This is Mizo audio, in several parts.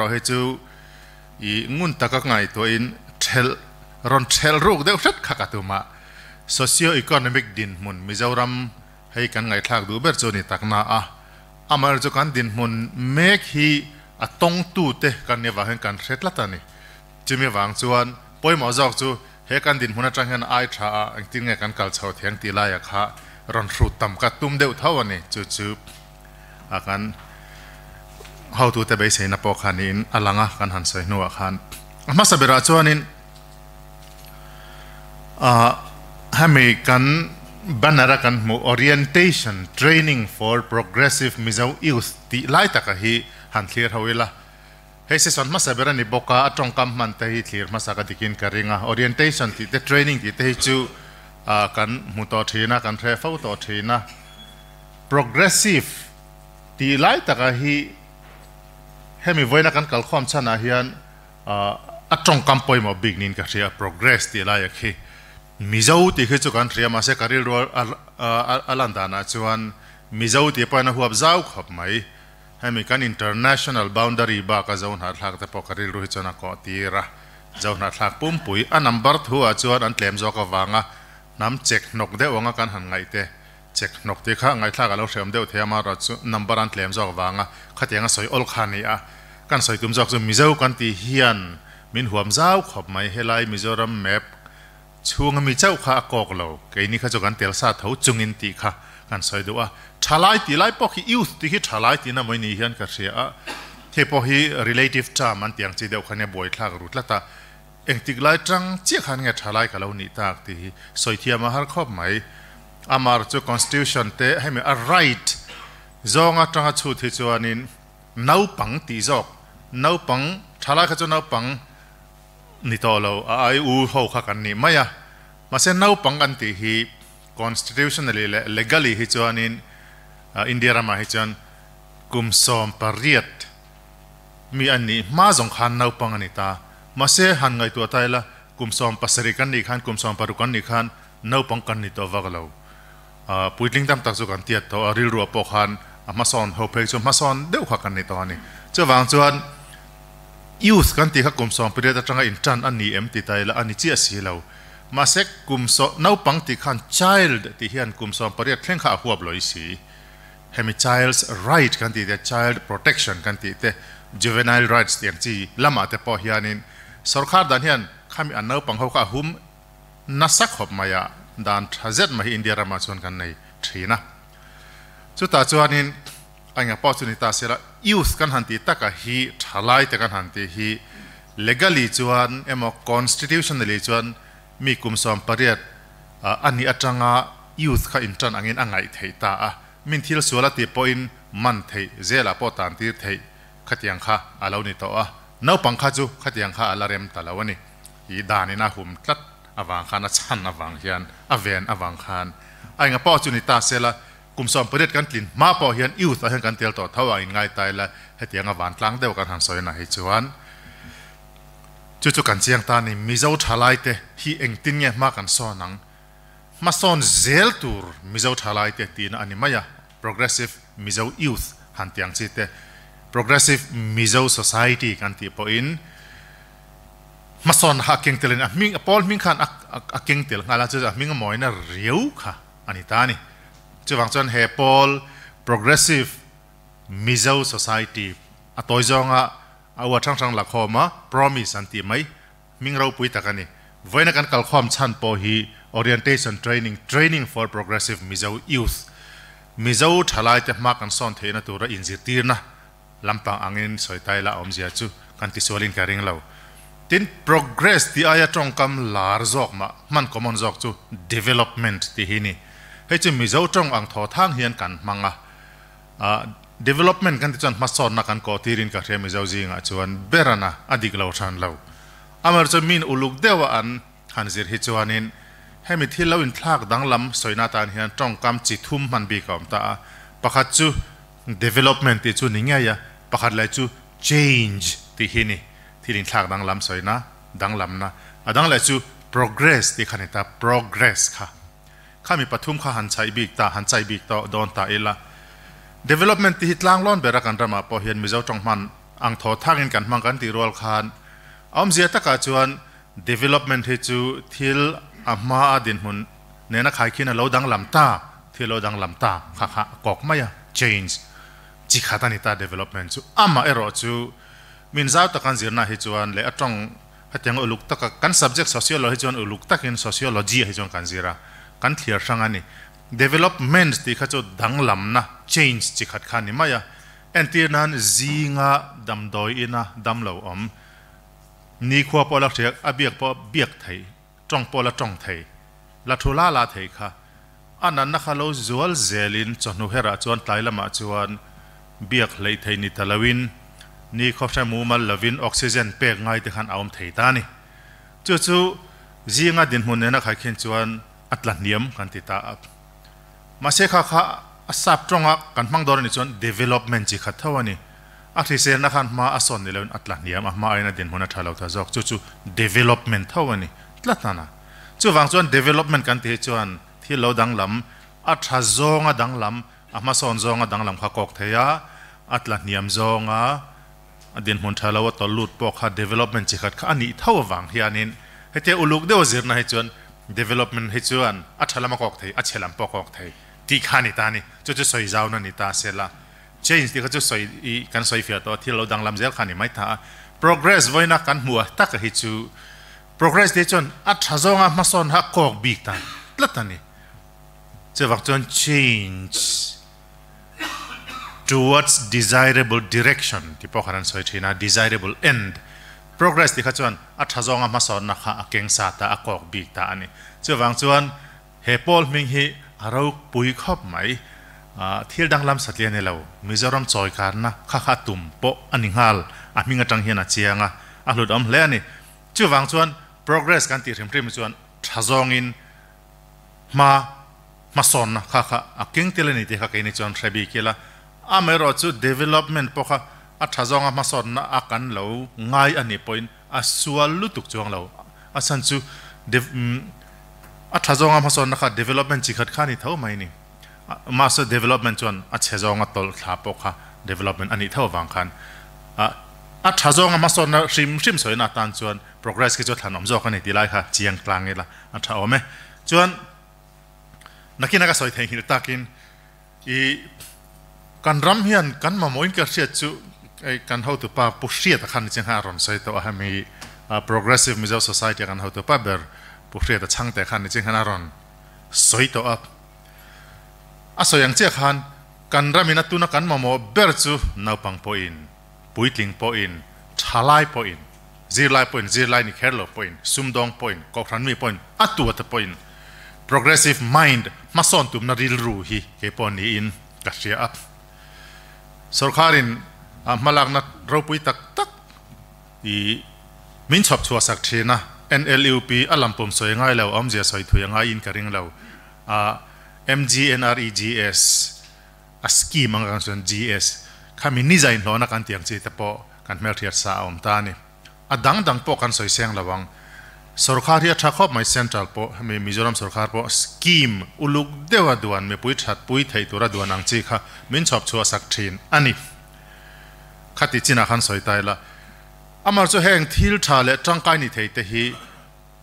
Erawh hi chu i ngun taka ngaihtuahin thelh rawn thelh ruk deuh hret kha ka tum a, Socio-economic dinhmun Mizoram hei kan ngaihthlak duh ber chu a ni tak na a, amaherawhchu chu kan dinhmun mek hi a tawngtute kan nih avang hian kan hre tlat a ni. Chumi avang chuan pawimawh zawk chu he kan dinhmun atang hian ai tha a engtin nge kan kal chho thiang tih laia kha rawn hrut tam ka tum deuh tho a ni. Chu chu a kan hotute beiseina pawh kha niin a lang a, kan han sawi hnuah khan a hmasa berah chuanin ah hemi kan banner a kan hmuh Orientation Training for Progressive Mizo Youth tih lai taka hi han thlir ho ila, hei session hmasa ber a ni bawk a, a tawngkam hman te hi thlir hmasa ka dikin ka ring a, Orientation tih te training tih te hi chu ah kan hmu tawh thin a, kan hre fo tawh thin a. Progressive tih lai taka hi hemi vawiina kan kalkhawm chhanah hian a tawngkam pawimawh bik niin ka hria, progress tih laia khi Mizo tih khi chu kan hria mahse ka rilru a lan danah chuan Mizo tih pawhin a huap zau khawp mai. Hemi kan international boundary baka zo hnahthlak te pawh ka rilru hi chuan a kawh tir a, zo hnahthlak pumpui a number thu ah chuan an tlem zawk avanga hnam chek hnawk deuh anga kan han ngaih te Chek hnawk tih kha ngaihthlak a lo hreawm deuh thei a, amaherawh chu number an tlem zawk vanga khatiang a sawi awl kha a ni a. Kan sawi tum zawk chu Mizo kan tih hian min huam zau khawp mai, helai Mizoram map chhunga mi chauh kha a kawk lo, keini kha chu kan tel sa tho chungin tih kha kan sawi duh a. Thalai tih lai pawh khi youth tih khi thalai tihna mai ni hian ka hria a, hei pawh hi relative term an tih ang chi deuh kha nia buaithlak ru tlat a, engtik lai tang chiah khan nge thalai ka lo nih tak tih hi sawi thiam a har khawp mai. Amar chu Constitution te hemi a right zawng atanga chhut hi chuanin naupang tih zawk, naupang thalai kha chu naupang ni tawh lo, a ai u ho kha kan nih mai a, mahse naupang kan tih hi Constitutionally leh legally hi chuanin India ramah hi chuan kum 18 mi an nih hma zawng khan naupang a ni ta, mahse han ngaihtuah ta ila kum 17 kan nih khan kum 16 kan nih khan Naupang kan ni tawh vak lo. Puitling tam tak chu kan tiat tawh a, rilruah pawh khan a hmasawn ho phei chu hmasawn deuh kha kan ni tawh a ni. Chuvang chuan youth kan tih kha kum 18 atanga intan a ni em ti ta ila a ni chiah si lo. Mahse kum saw naupang tih khan child tih hian kum 18 thleng kha a huap lo i si. Hemi child's right kan tih te, child protection kan tih te, juvenile rights tih ang chi lamah te pawh hianin sorkar dan hian khami an naupang ho kha a hum nasa khawp mai a, dan tha zet mai hi India ramah chuan kan nei thin a. Chutah chuanin a enga pawh chu ni ta sela, youth kan han tih taka hi, thalai te kan han tih hi legally chuan emaw constitutionally chuan mi kum 18 a nih atanga youth kha intan angin a ngaih theih ta a, min thil sual a tih pawhin man theih zelah pawh tan tir theih khatiang kha a lo ni tawh a, naupang kha chu khatiang kha a la rem ta lo a ni. I dan in a hum tlat avang khan, a chhan avang hian, a ven avang khan a enga pawh chu ni ta sela, kum 18 kan tlin hma pawh hian youth ah hian kan tel tawh tho a, inngai ta ila hetiang a vantlang deuh kan han sawi na hi chuan chu chu kan chiang ta ni. Mizo thalai te hi engtin nge hma kan sawn ang? Hmasawn zel tur Mizo thalai te tihna a ni mai a, Progressive Mizo Youth han tih ang chi te, Progressive Mizo Society kan tih pawhin Hmasawn kha a keng tel a ni. A hming, a pawl hming khan a keng tel nghal a, chu chu a hming a mawina riau kha a ni ta a ni. Chuvang chuan he pawl Progressive Mizo Society a tawi zawnga a ua hrang hrang la khawm a, Promise an tih mai, hming ropui tak a ni. Vawiina kan kalkhawm chhan pawh hi Orientation Training, Training for Progressive Mizo Youth, Mizo thalaite hma kan sawn theihna tura inzirtirna Lampang angin sawi ta ila awmzia chu kan tisualin ka ring lo. Tin, progress tih aia tawngkam lar zawk mah hman common zawk chu development tih hi ni. Hei chu Mizo tawng ang thaw thang hian kan hmang a. Development kan ti chuan hmasawnna kan kawh tirin ka hria Mizo zingah chuan berana a dik lo hran lo. Amaherawhchu min uluk deuha an han zir hi chuanin hemi thil lo inthlak danglam sawina atan hian tawngkam chi thum hman bik a awm ta a. Pakhat chu Development tih chu ni ngei a, pakhat leh chu change tih hi ni, thil inthlak danglam sawina, danglamna. A dang leh chu progress tih kha ni ta, progress kha. Khami pathum kha han chhaih bik ta, han chai bik tawh dawn ta ila. Development tih hi tlanglawn bera kan ramah pawh hian Mizo tawng hman ang thaw thangin kan hmang kan tih rual khan awmzia takah chuan development hi chu thil a hma a dinhmun nena khaikhin a lo danglam ta, thil lo danglam ta kha kha a kawk mai a, change chi khat a ni ta development chu. Amah erawh chu min zau tak an zirna hi chuan leh a tawng hetiang uluk taka kan subject sociology chuan uluk takin sociology ah hi chuan kan zir a, kan thliar hrang a ni. Development tih kha chu danglamna, change, chi khat kha a ni mai a. Entir nan zinga damdawi ina damlo awm, nikhua pawh la hriak, a biak pawh biak thei, tawng pawh la tawng thei, la thu la la thei kha a natna kha lo zual zelin chawhnu herah chuan tlai lamah chuan biak hleih thei ni ta loin nikhaw hre mumal lovin oxygen pek ngai te khan a awm thei ta a ni. Chu chu zinga dinhmun nena khaikhin chuan a tla hniam kan ti ta a. Mahse kha kha a sap tawnga kan hmang dawn a nih chuan development chi khat tho a ni. A hriselna khan hma a sawn ni loin a tla hniam a, hma aiin a dinhmun a tha lo ta zawk. Chu chu development tho a ni tlat a na. Chuvang chuan development kan tih hi chuan thil lo danglam, a tha zawnga danglam, a hmasawn zawnga danglam kha kawk thei a, a tla hniam zawnga a dinhmun tha lo a tawlh lut pawh kha development chi khat kha a nih tho avang hianin hetia uluk deuha zirna hi chuan development hi chuan a tha lam a kawk thei, a chhe lam pawh a kawk thei tih kha a ni ta a ni. Chu chu sawi zauna ni ta sela change tih kha chu sawi i kan sawi fiah tawh a, thil lo danglam zel kha a ni mai ta a. Progress vawiina kan hmuh a taka hi chu progress tih chuan a tha zawnga hmasawn kha a kawk bik ta tlat a ni. Chuvang chuan change. Towards desirable direction tih pawh khan an sawi thin a, desirable end. Progress tih kha chuan a tha zawnga hmasawnna kha a keng sa ta, a kawk bik ta a ni. Chuvang chuan he pawl hming hi a ropui khawp mai. Thil danglam satliah a ni lo, Mizoram chawikarna kha kha tum pawh a ni nghal, a hming atang hian a chiang a, a hlut awm hle a ni. Chuvang chuan progress kan tih hrim hrim chuan tha zawngin hma hmasawnna kha kha a keng tel a ni tih kha keini chuan hre bik ila, amaherawh chu development pawh kha a tha zawnga hmasawnna a kan lo ngai a nih pawhin a sual lutuk chuang lo, a chhan chu a tha zawnga hmasawnna kha development chi khat kha a ni tho mai ni, mahse development chuan a chhe zawnga tawlh thla pawh kha development a nih tho avang khan a tha zawnga hmasawnna hrim hrim sawina atan chuan progress khi chu a thlanawm zawk a ni tih lai kha chiang tlang ila a tha awm e. Chuan nakina ka sawi theihnghilh takin i kan ram hian kan mamawhin ka hriat chu kan hotupa Pu Hriata khan nichin khan a rawn sawi tawh a, hemi Progressive Mizo Society a kan hotupa ber Pu Hriata chhangte khan nichin khan a rawn sawi tawh a. A sawi ang chiah khan kan ramin a tuna kan mamawh ber chu naupang pawhin, puitling pawhin, thalai pawhin, Zirlai pawhin, zirlai ni kher lo pawhin, sumdawng pawhin, kohhran mi pawhin, a tuate pawhin progressive mind hmasawn tumna rilru hi kei pawh niin ka hria a. Sorkharin a hmalakna ropui tak tak i min chhawp chhuah sak thin a, NLUP a lampum sawi ngai lo, awmzia sawi thui a ngaiin ka ring lo. A MGNREGS a scheme ang kan chuan GS khami ni zain hlawhna kan tih ang chi te pawh kan hmelhriat sa a awm ta a ni. A dang dang pawh kan sawi seng lo ang. Sorkar hi a tha khawp mai Central pawh hemi Mizoram sorkar pawh scheme uluk deuha duan mipui that pui theih tura duan ang chi kha min chhawp chhuah sak thin a ni. Khati chinah khan sawi ta ila. Amar chu heng thil tha leh tangkai ni thei te hi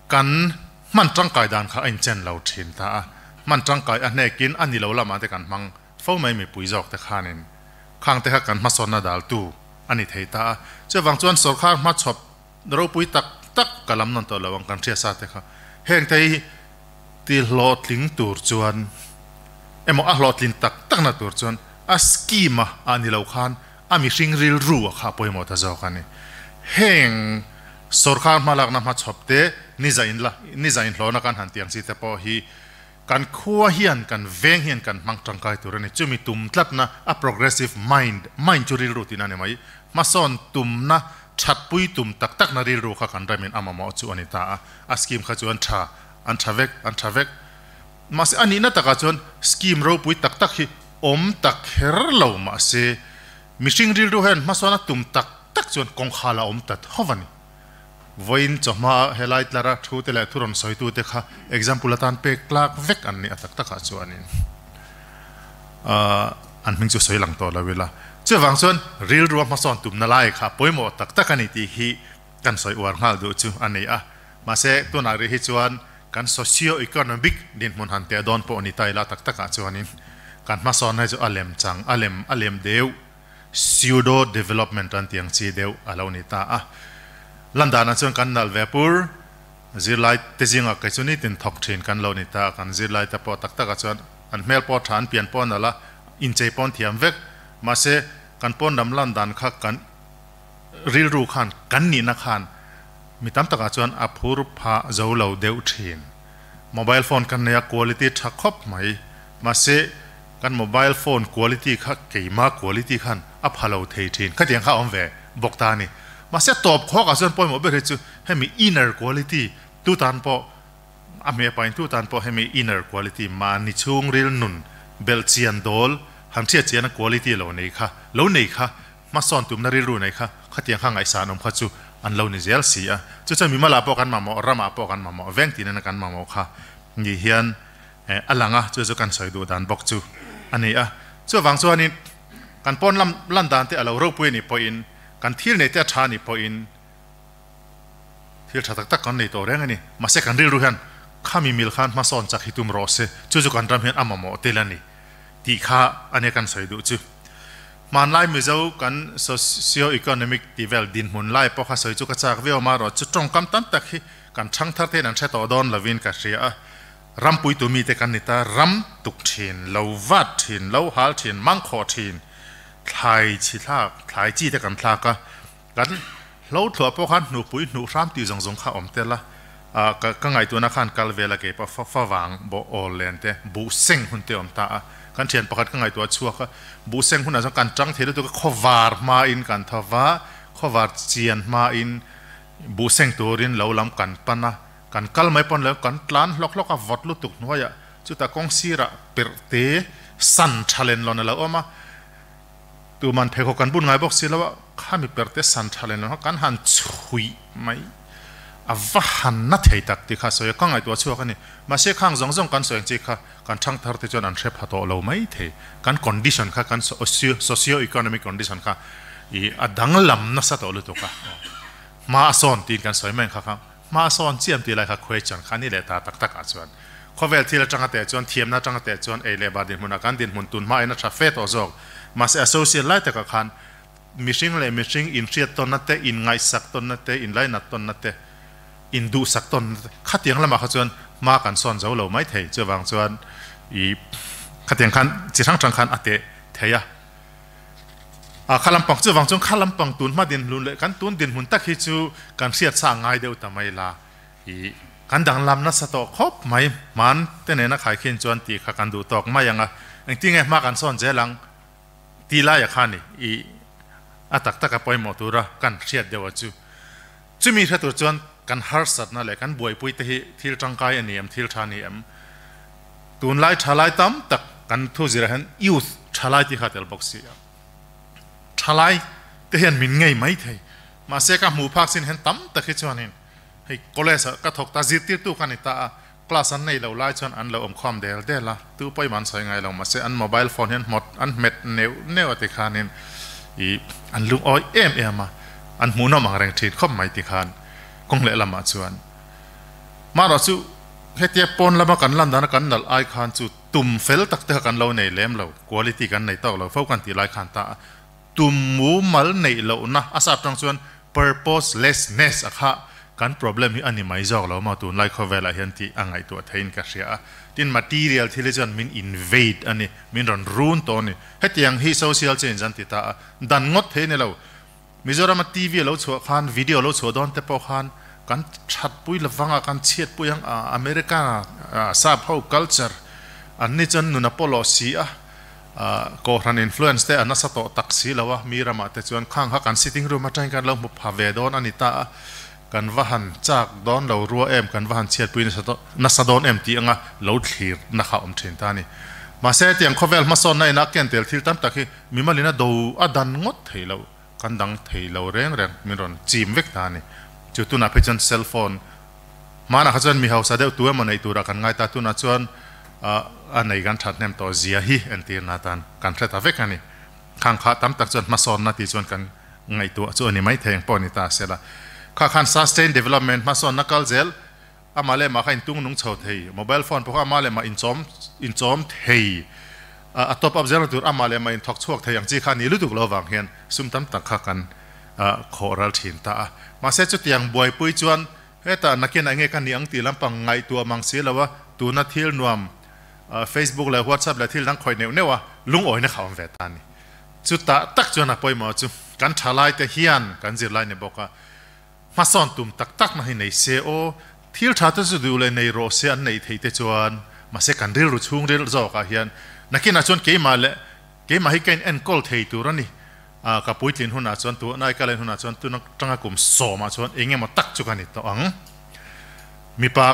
Kan hman tangkai dan kha a inchen lo thin ta a, hman tangkai a hnekin a ni lo lamah te kan hmang fo mai mipui zawk te khanin khang te kha kan hmasawnna daltu a ni thei ta a. Chuvang chuan sawrkhar hmachhawp ropui tak tak ka lam nawn tawh lo ang kan hriatsa te kha heng te hi ti hlawhtling tur chuan emaw a hlawhtlin tak takna tur chuan a scheme a a ni lo khan a mihring rilru a kha pawimawh ta zawk a ni. Heng sawrkhar hmalakna hmachhawp te ni zain la ni zain hlawhna kan han tih ang chi te pawh hi kan khua hian kan veng hian kan hmang tangkai tur a ni. Chumi tum tlatna a progressive mind, mind chu rilru tihna a ni mai, hmasawn tumna thatpui tum tak takna rilru kha kan ramin a mamawh chu a ni ta a. A scheme kha chu an tha, an tha vek, an tha vek. Mahse a nihna takah chuan scheme ropui tak tak hi awm tak kher lo mahse mihring rilru hian hmasawn a tum tak tak chuan kawngkhal a awm ta tho a ni. Vawiin chawhma helai tlara thu te leh thu rawn sawitu te kha example atan pek tlak vek an ni a tak takah chuanin an hming chu sawi lang tawh lo ila. Chuvang chuan rilrua hmasawn tumna lai kha pawimawh tak tak a ni tih hi kan sawi uar nghal duh chu a ni a. Mahse, tunah rih hi chuan kan socio-economic dinhmun han teh dawn pawh ni ta ila tak takah chuanin kan hmasawnna hi chu a lem chang, a lem a lem deuh, pseudo development an tih ang chi deuh a lo ni ta a. Lan danah chuan kan nalh ve pur, zirlai te zingah kei chu nitin thawk thin kan lo ni ta a, kan zirlai te pawh tak takah chuan an hmel pawh tha, an pian pawh a nalh a, inchei pawn thiam vek. Mahse, kan pawn lam lan dan kha kan rilru khan, kan nihna khan mi tam takah chuan a phur phah zo lo deuh thin. Mobile phone kan nei a, quality tha khawp mai. Mahse, kan mobile phone quality kha keima quality khan a pha lo thei thin. Khatiang kha a awm ve bawk ta a ni. Mahse, tawp khawkah chuan pawimawh ber hi chu hemi inner quality tu tan pawh A hmeh pain tu tan pawh hemi inner quality mahni chhungril nun belh chian dawl han hriat chiana quality lo nei kha lo nei kha hmasawn tumna rilru nei kha khatiang kha ngaihsan awm kha chu an lo ni zel si a. Chu chuan mimalah pawh kan mamawh, ramah pawh kan mamawh, veng tinena kan mamawh kha ni hian a lang a, chu chu kan sawi duh dan bawk chu a ni a. Chuvang chuanin kan pawn lam lan dan te a lo ropui a nih pawhin kan thil nei te a tha a nih pawhin, Thil tha tak tak kan nei tawh reng a ni. Mahse kan rilru hian khami mil khan hmasawn chak hi tum rawh se, chu chu kan ram hian a mamawh tel a ni tih kha a nia kan sawi duh chu. Hmanlai Mizo kan socio-economic tih vel dinhmun lai pawh kha sawi chu ka chak viau amaherawh chu tawngkam tam tak hi kan thang thar te hian an hre tawh dawn lovin ka hria a. Rampuitu mite kan ni ta, ram tuk thin, lo vat thin, lo hal thin, mangkhawh thin, thlai chi thlak, thlai chi te kan thlak a. Kan hlo thluah pawh khan hnupui hnuh hram tih zawng zawng kha awm tel a, ka ka ngaihtuahna khan kal vel a kei pawh fa favang bawh awl len te buh seng hun te awm ta a, kan thian pakhat ka ngaihtuah chhuak a, buh seng hunah chuan kan tang thei lutuk a, khawvar hmain kan tho va, khawvar chian hmain buh seng turin lo lam kan pan a, kan kal mai pawn lo kan tlan hlawk hlawk a, vawt lutuk hnuaiah chutah kawng sirah perh te san tha len lawn a lo awm a. Tuman pheikhawk kan bun ngai bawk si lo a, khami perte san tha len lo kha kan han chhuih mai a va han na thei tak tih kha sawi a, ka ngaihtuah chhuak a ni. Mahse khang zawng zawng kan sawi ang chi kha kan thangthar te chuan an hre pha tawh lo mai thei. Kan condition kha kan socio-economic condition kha ih a danglam nasa tawh lutuk a, hma a sawn tiin kan sawi mai ang kha kha hma a sawn chiam tih lai kha question kha a ni leh ta tak tak ah chuan khawvel thil atanga teh chuan thiamna atanga teh chuan ei leh bar dinhmunah kan dinhmun tun hma in a tha fe tawh zawk. Mahse a social lai takah khan mihring leh mihring inhriat tawnna te, inngaihsak tawnna te, inlainat tawnna te, induhsak tawnna te khatiang lamah kha chuan hma kan sawn zo lo mai thei. Chuvang chuan ih khatiang khan chi hrang hrang khan a teh thei a. A kha lampang chuvang chuan kha lampang tun hma dinhmun leh kan tun dinhmun tak hi chu kan hriat sa ngai deuh ta mai la. I kan danglam nasa tawh khawp mai, hman te nena khaikhin chuan tih kha kan duh tawk mai ang a, engtinge hma kan sawn zel ang tih laia kha ni i a tak taka pawimawh tura kan hriat deuh a chu. Chumi hre tur chuan kan harsatna leh kan buaipui te hi thil tangkai a ni em, thil tha a ni em? Tunlai thalai tam tak kan thu zirah hian youth thalai tih kha a tel bawk si a, thalai te hian min ngei mai thei, mahse ka hmuh phak chin hian tam tak hi chuanin Hei college ah ka thawk ta, zirtirtu ka ni ta a, class an nei lo lai chuan an lo awm khawm del del a, tu pawhin an sawi ngai lo mahse an mobile phone hi an hmawt an hmet neuh neuh a tikhanin ih an lungawi em em a, an hmuhnawm ang reng thin khawp mai tikhan kawng leh lamah chuan marawh chu hetia pawn lama kan lan dana kan nalh ai khan chu tum fel tak te kha kan lo nei lem lo, quality kan nei tawk lo fo kan tih lai khan ta a. Tum mumal neih lohna a sap tang chuan purposelessness a kha kan problem hi a ni mai zawk lo maw tunlai khawvelah hian tih a ngaihtuah theiin ka hria a. Tin, material thil hi chuan min invade a ni, min rawn run tawh a ni. Hetiang hi social change an ti ta a, dan ngawt thei a ni lo. Mizorama TV a lo chhuah khan, video a lo chhuah dawn te pawh khan kan thatpui lovang a, kan chhiatpui ang a, America sap ho culture an ni chuan nun a pawlawh si a. Kohhran influence te a nasa tawh tak si lo a, mi ramah te chuan khang kha kan sitting room atangin kan lo hmu pha ve dawn a ni ta a, kan va han chak dawn lo rua em, kan va han chhiatpui nasa dawn em tih anga lo thlir na kha awm thin ta a ni. Mahse hetiang khawvel hmasawnna ina ken tel thil tam tak hi mimalina do a dan ngawt thei lo, kan dang thei lo reng reng min rawn chim vek ta a ni. Chu tunah phei chuan cell phone Hmanah kha chuan mi hausa deuh tu emaw neih turah kan ngai ta, tunah chuan a nei kan that hnem tawh zia hi entirna atan kan hre ta vek a ni. Khang kha tam tak chuan hmasawnna tih chuan kan ngaihtuah chu a ni mai thei ang pawh a ni ta sela. Kha khan sustain development hmasawnna kal zel amah leh mah kha intung nung chho thei, mobile phone pawh kha amah leh mah inchawm inchawm thei, a top up zelna tur amah leh mah inthawk chhuak thei ang chi kha a ni lutuk lo avang hian sum tam tak kha kan khawh ral thin ta a. Mahse chutiang buaipui chuan hetah nakin ah nge ka nih ang tih lampang ngaihtuah mang si lo a, tuna thil nuam Facebook leh WhatsApp leh thil dang khawih neuh neuh a lungawina kha awm ve ta a ni. Chutah tak chuan a pawimawh chu kan thalaite hian kan zirlai ni bawk a, hmasawn tum tak tak na hi nei se aw, thil tha te chu duh leh nei rawh se an neih theih te chuan mahse kan rilru chhungril zawkah hian nakinah chuan keimah leh keimah hi ka in enkawl thei tur a ni. Ka puitlin hunah chuan tu nai ka len hunah chuan tuna tanga kum sawmah chuan eng emaw tak chu ka ni tawh ang. Mipa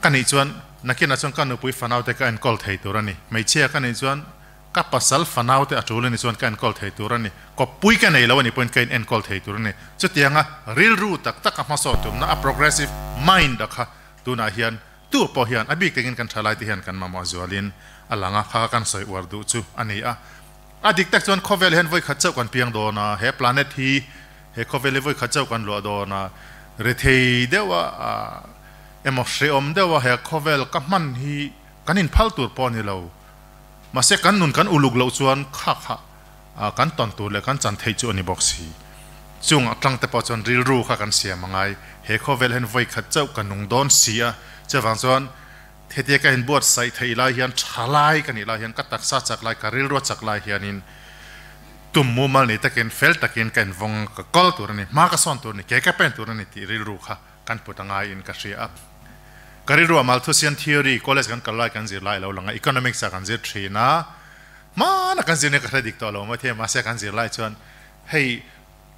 ka nih chuan nakinah chuan ka nupui fanaute ka enkawl thei tur a ni. Hmeichhia ka nih chuan ka pasal fanaute a tul a nih chuan ka enkawl thei tur a ni. Kawppui ka nei lo a nih pawhin ka in enkawl thei tur a ni. Chutianga rilru tak taka hmasawn tumna a progressive mind a kha tunah hian tu pawh hian a bik takin kan thalaite hian kan mamawh zualin a lang a, kha kha kan sawi uar duh chu a ni a. A dik tak chuan khawvel hian vawikhat chauh kan piang dawn a, he planet hi he khawvel hi vawikhat chauh kan luah dawn a, rethei deuha emaw hrehawm deuha he khawvel ka hman hi kan inphal tur pawh a ni lo. Mahse kan nun kan uluk loh chuan kha kha kan tawn tur leh kan chan theih chu a ni bawk si. Chung atang te pawh chuan rilru kha kan siam a ngai, he khawvel hian vawikhat chauh ka nung dawn si a, chuvang chuan Hetia ka inbuatsaih theih lai hian tha lai ka nih lai hian ka taksa chak lai, ka rilrua chak lai hianin tum mumal ni takin fel takin ka invawng ka kal tur a ni, hma ka sawn tur a ni, ke ka pen tur a ni tih rilru kha kan put a ngaiin ka hria a. Ka rilrua Malthusian theory college kan kal lai kan zir lai a lo lang a, economics ah kan zir thin a, hmana kan zir nia ka hre dik tawh lo maithei a, mahse kan zir lai chuan hei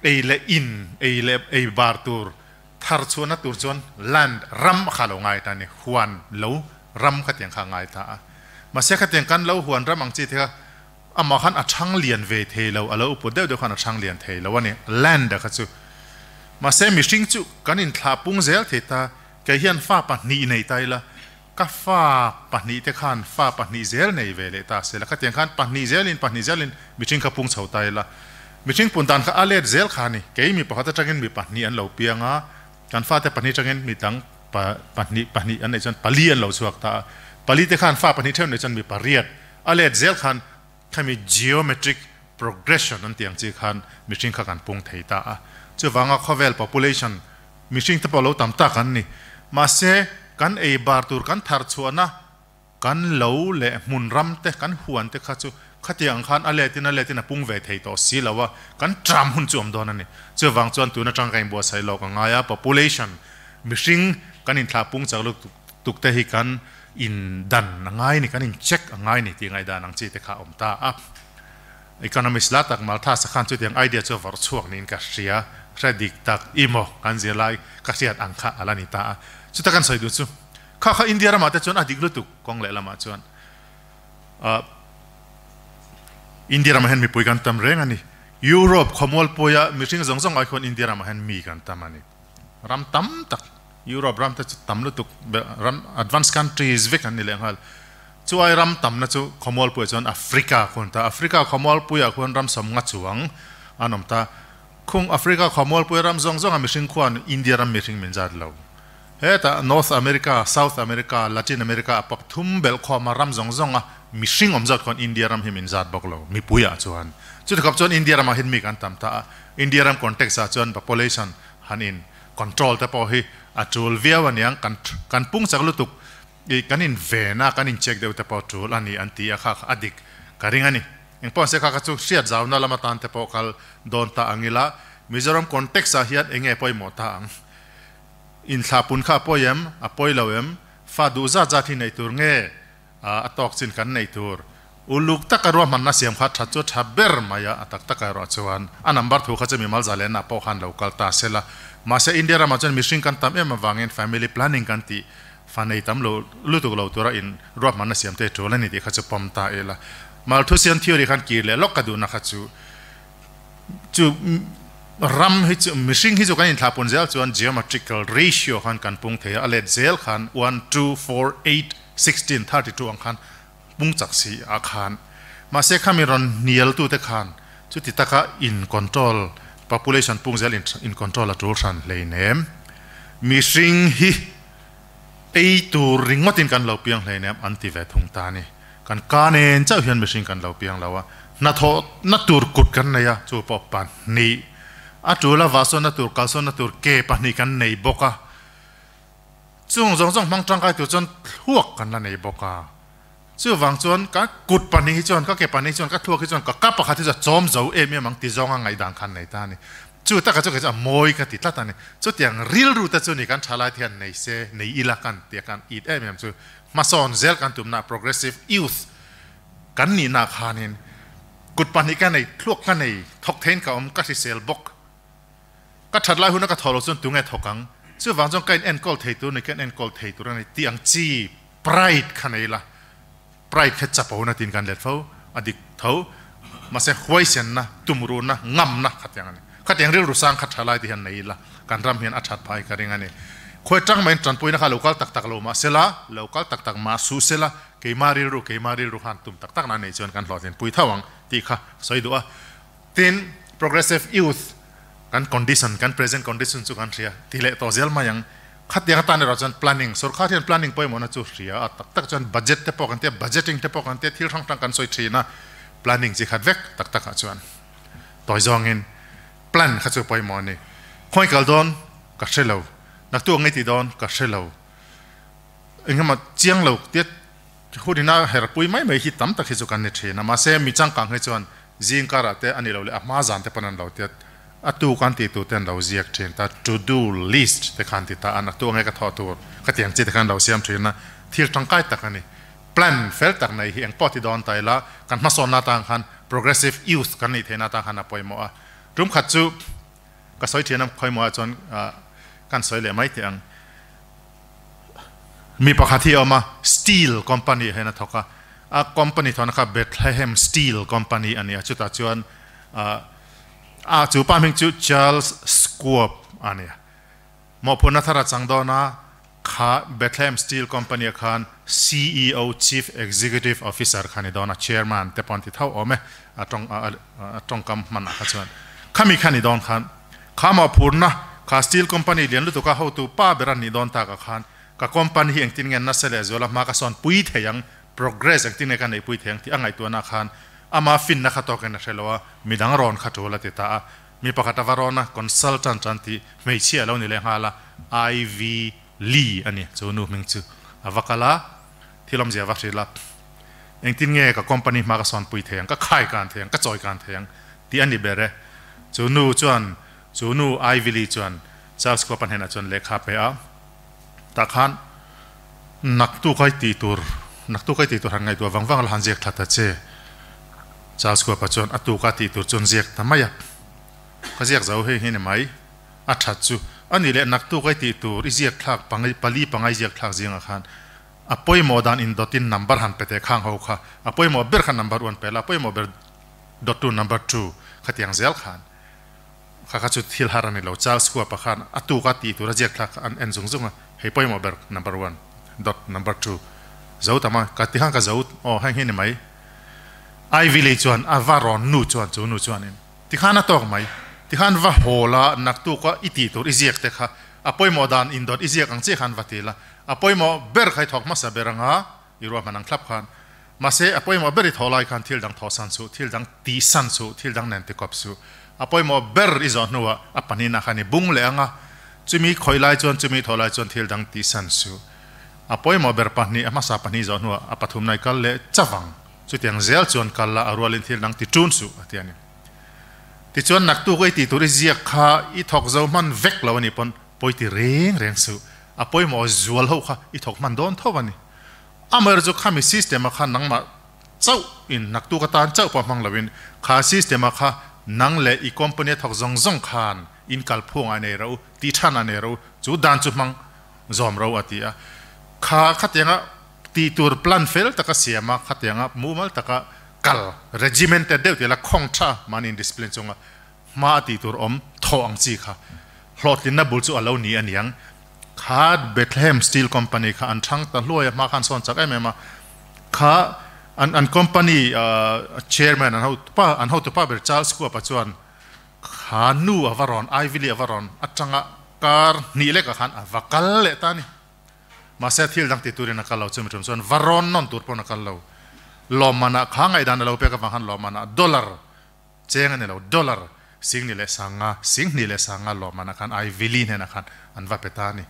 ei leh in, ei leh ei bar tur Thar chhuahna tur chuan land, ram, kha lo ngai ta a ni. Huan, lo, ram khatiang kha a ngai ta a. Mahse khatiang kan lo huan ram ang chi te kha amah khan a chhang lian ve thei lo, a lo uput deuh deuh khan a chhang lian thei lo a ni, land a kha chu. Mahse mihring chu kan inthlah pung zel thei ta, kei hian fa pahnih nei ta ila, ka fa pahnih te khan fa pahnih zel nei ve leh ta se la, khatiang khan pahnih zelin pahnih zelin mihring kha pung chho ta ila, mihring pun dan kha a let zel kha a ni. Kei mi pakhat atangin mi pahnih an lo piang a, kan fate pahnih atangin mi dang pahnih pahnih an neih chuan pali an lo chhuak ta a, pali te khan fa pahnih theuh neih chuan mi pariat a let zel khan khami geometric progression an tih ang chi khan mihring kha kan pung thei ta a. Chuvanga khawvel population Mihring te pawh lo tam tak an ni. Mahse, kan ei bar tur kan thar chhuahna, kan lo leh hmun ram te, kan huan te kha chu khatiang ang khan a letin a letin a pung ve thei tawh si lo a, kan tram hun chu awm dawn a ni. Chuvang chuan tun atang ka inbuatsaih lawk a ngai a, population, mihring kan inthlah pung chak lutuk tuk te hi kan indan a ngai ni, kan incheck a ngai ni tih ngaihdan ang chi te kha a awm ta a. Economist la tak Malthus-a khan chutiang idea chu a vawrh chhuak niin ka hria, hre dik tak i maw kan zirlai ka hriat ang kha a la ni ta a. Chuta kan sawi duh chu kha kha India ramah te chuan a dik lutuk kawng leh lamah chuan India ramah hian mipui kan tam reng a ni. Europe khawmualpuia mihring zawng zawng ai khuan India ramah hian mi kan tam a ni. Ram tam tak Europe ram te chu tam lutuk ram advanced countries vek an ni leh nghal. Chuai ram tamna chu khawmualpuiah chuan Africa khuan ta. Africa khawmualpuiah khuan ram sawmnga chuang an awm ta. Khung Africa khawmualpuia ram zawng zawnga mihring khuan India ram mihring min zat lo. Hetah North America, South America, Latin America a pathum belh khawma ram zawng zawnga mihring awm zat khuan India ram hi min zat bawk lo mipuiah chuan. Chuti khawp chuan India ramah hian mi kan tam ta a. India ram context ah chuan population han in control te pawh hi a tul viau aniang kan kan pung chak lutuk i kan in ven a kan in check deuh te pawh tul ani an ti a kha kha a dik ka ring ani engpawh se kha kha chu hriat zauna lama tan te pawh kal dawn ta ang ila Mizoram context ah hian enge pawimawh ta ang inthlah pun kha a pawi em a pawi lo em fa duh zat zat hi neih tur nge A tawk chin kan nei tur. Uluk taka ruahmanna siam kha that chu tha ber mai a, a tak taka erawh chuan a number thu kha chu mimal zalenna pawh khan lo kal ta sela. Mahse India ramah chuan mihring kan tam em avangin family planning kan tih fa nei tam lo lutuk lo tura in ruahmanna siam te tul a ni tih kha chu pawm ta ila. Malthusian theory khan kir leh lawk ka duhna kha chu chu ram hi chu mihring hi chu kan inthlahpun zel chuan geometrical ratio khan kan pung thei a, a let zel khan one, two, four, eight, 1632 ang khan pung chak si ah khan mahse khami rawn hnial tute khan Chuti taka in control, population pung zel in control a tul hran hleinem. Mihring hi ei tur ringawtin kan lo piang hleinem an ti ve thung ta a ni. Kan ka nen chauh hian mihring kan lo piang lo a, hnathawh na tur kut kan nei a, chu pawh pahnih. A tul a vahsawnna tur, kalsawnna tur ke pahnih kan nei bawk a. Chung zawng zawng hmang tangkai tur chuan thluak kan la nei bawk a. Chuvang chuan ka kut pahnih hi chuan, ka ke pahnih hi chuan, ka thluak hi chuan, ka ka pakhat hi chu a chawm zo em em ang ti zawnga ngaihdan khan nei ta a ni. Chu taka chu kei chu a mawi ka ti tlat a ni. Chutiang rilru te chu ni kan tha lai te hian nei se, nei ila kan tia kan it em em chu hmasawn zel kan tumna progressive youth kan nihna khanin kut pahnih ka nei, thluak ka nei, thawk theiin ka awm, ka hrisel bawk. Ka that lai huna ka thawh loh chuan tunge thawk ang? Chuvang chuan ka in enkawl thei tur ni, ka in enkawl thei tur a ni tih ang chi pride kha nei la, pride kha chapona tiin kan let fo, a dik tho. Mahse huaisenna, tumruhna, ngamna khatiang a ni. Khatiang rilru sang kha tha lai te hian nei ila, kan ram hian a that phai ka ring a ni. Khawi tang maiin tanpuina kha lo kal tak tak lo mah sela, lo kal tak tak mah suh sela, keima rilru, keima rilru khan tum tak tak na nei chuan kan hlawhtlinpui tho ang tih kha sawi duh a. Tin, Progressive Youth kan condition, kan present condition chu kan hria ti leh tawh zel mai ang. Khatiang atan erawh chuan planning, sorkar hian planning pawimawhna chu hria a, tak tak chuan budget te pawh kan tia, budgeting te pawh kan tia, thil hrang hrang kan sawi thin a, planning chi khat vek tak takah chuan tawi zawngin plan kha chu pawimawh a ni. Khawi kal dawn ka hre lo, naktu ang ngeiti dawn ka hre lo, engemaw chiang lo tia hunina herpui mai mai hi tam tak hi chu kan ni thin a, mahse mi changkang hi chuan Zing karah te a ni lo leh a hma zan te pawn an lo tiat a tu kan tih tur te an lo ziak thin ta, to do list te khan ti ta an a tu ange ka thawh tur ka tiang chi te khan an lo siam thin a, thil tangkai tak a ni. Plan fel tak nei hi engpawh ti dawn ta ila kan hmasawnna atang khan progressive youth kan nih theihna atang khan a pawimawh a. Tum khat chu ka sawi thin a khawimawh ah chuan kan sawi leh mai teh ang. Mi pakhat hi a awm a, steel company ah hian a thawk a, a company thawhna kha Bethlehem Steel Company a ni a, chutah chuan a chu pa hming chu Charles Schwab a ni a. Mawhphurhna thar a chang dawn a, kha Bethlehem Steel Company ah khan CEO, Chief Executive Officer, kha a ni dawn a, Chairman te pawh an ti tho awm e, a tawng a tawngkam hmanah kha chuan. Khami kha a ni dawn khan Kha mawhphurna, kha steel company lian lutuka hotu pa ber a nih dawn takah khan ka company hi engtin nge nasa leh zuala hma ka sawn pui thei ang, progress engtin nge ka neih pui thei ang tih a ngaihtuahna khan ama finna kha tawkin a hre lo a, midang rawn kha tul a ti ta a. Mi pakhat a va rawn a, consultant an tih hmeichhia a lo ni leh nghal a, Ivy Lee a ni chu nu hming chu a va kal a, thil awmzia a va hrilh a, engtin nge ka company hma ka sawn pui thei ang, ka khai kan thei ang, ka chawi kan thei ang tih a ni ber e. Chu nu chuan, chu nu Ivy Lee chuan Charles Copa hnenah chuan lehkha a pe a, tah khan naktuk ai tih tur, naktuk ai tih tur han ngaihtuah vang vang la han ziak tha ta che. Charles Copa chuan a tuka tih tur chuan ziak ta mai a, ka ziak zo hei hi ni mai, a that chu a nih leh naktuk ai tih tur i ziak thlak pangai pali pangai ziak thlak zingah khan a pawimawh dan indawtin number han pe teh khang ho kha, a pawimawh ber kha number one pe la, a pawimawh ber Dawttu number two khatiang zel khan kha kha chu thil har a ni lo. Charles Schwab-a khan a tuka tih tur a ziak thlak kha an en zung zung a, hei pawimawh ber number one dot number two zo tam a, ka ti khan ka zo aw heng hi ni mai. Ivy Lee chuan a va rawn nu chuan chu nu chuanin ti khan a tawk mai, ti khan va haw la naktuka i tih tur i ziak te kha a pawimawh dan indawt i ziak ang chiah khan va ti la, a pawimawh ber kha i thawk hmasa ber anga I ruahman ang thlap khan. Mahse, a pawimawh ber i thawh lai khan thil dang thawh san suh, thil dang tih san suh, thil dang nen tikawp suh. A pawimawh ber i zawh hnuah a pahnihna khan i bung leh ang a, chumi khawih lai chuan, chumi thawh lai chuan thil dang tih san suh. A pawimawh ber pahnih, a hmasa pahnih zawh hnuah a pathumna i kal leh chavang. Chutiang zel chuan kal la, a rualin thil dang ti ṭun suh, a ti a ni. Tichuan, naktuk ei tih tur i ziak kha i thawk zo hman vek lo a nih pawn pawi ti reng reng suh. A pawimawh zual ho kha i thawk hman dawn tho a ni. Amaherawhchu chu khami system-a kha nangmah chauh in naktuk atan chauh pawh hmang loin kha system-a kha nang leh i company a thawk zawng zawng khan in kal phung a nei ro, tih than a nei ro, chu dan chu hmang zawm ro a ti a. Kha khatianga tih tur plan fel taka siam a, khatianga mumal taka kal regimented deuh tih la khawng tha mahni in discipline chunga hma a tih tur awm thawh ang chi kha hlawhtlinna bul chu a lo ni a niang. Kha Bethlehem Steel Company kha an thang ta hluai a, hma khan sawn chak em em a. Kha An an company chairman an hotupa an hotupa ber Charles Kuapa chuan kha nu a va rawn Ivy Lee a va rawn atanga kar hnih lekah khan a va kal leh ta a ni. Mahse thil dang ti turin a kal lo chumi tum chuan va rawn nawn tur pawn a kal lo. Lawmmanah kha ngaihdan a lo pek avang khan lawmmanah dollar cheng a ni lo, dollar singni leh sanga, singhnih leh sanga lawmmanah khan Ivy Lee hnenah khan an va pe ta a ni.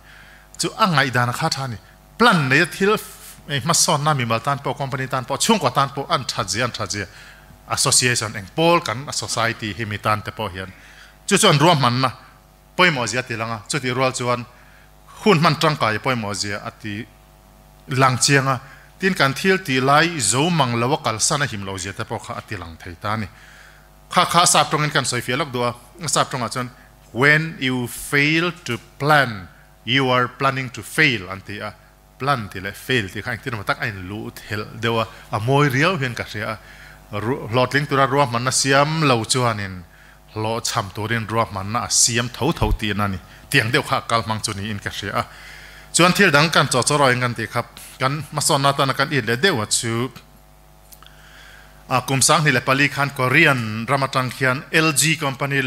Chu a ngaihdan a kha tha a ni. Plan neia thil hmasawnna mimal tan pawh, company tan pawh, chhungkaw tan pawh an that zia an that zia association eng pawl kan society hi mi tan te pawh hian chu chuan ruahmanna pawimawh zia a ti lang a, chutih rual chuan hun hman tangkai pawimawh zia a ti lang chiang a, tin kan thil tih lai zo mang lo a kalsan a him lo zia te pawh kha a ti lang thei ta a ni. Kha kha sap tawngin kan sawi fiah lawk duh a, sap tawngah chuan when you fail to plan you are planning to fail an ti a, plan tih leh fail tih kha engtin emaw tak a inluh thelh deuh a, a mawi riau hian ka hria a, hlawhtling tura ruahmanna siam lo chuanin hlawhchham turin ruahmanna a siam tho tho tihna a ni. Tiang deuh kha a kal hmang chu niin ka hria a. Chuan thil dang kan chaw chaw rawhin kan tih kha kan hmasawnna atana kan it leh deuh a chu a kum 2004 khan Korean ram atang khian LG company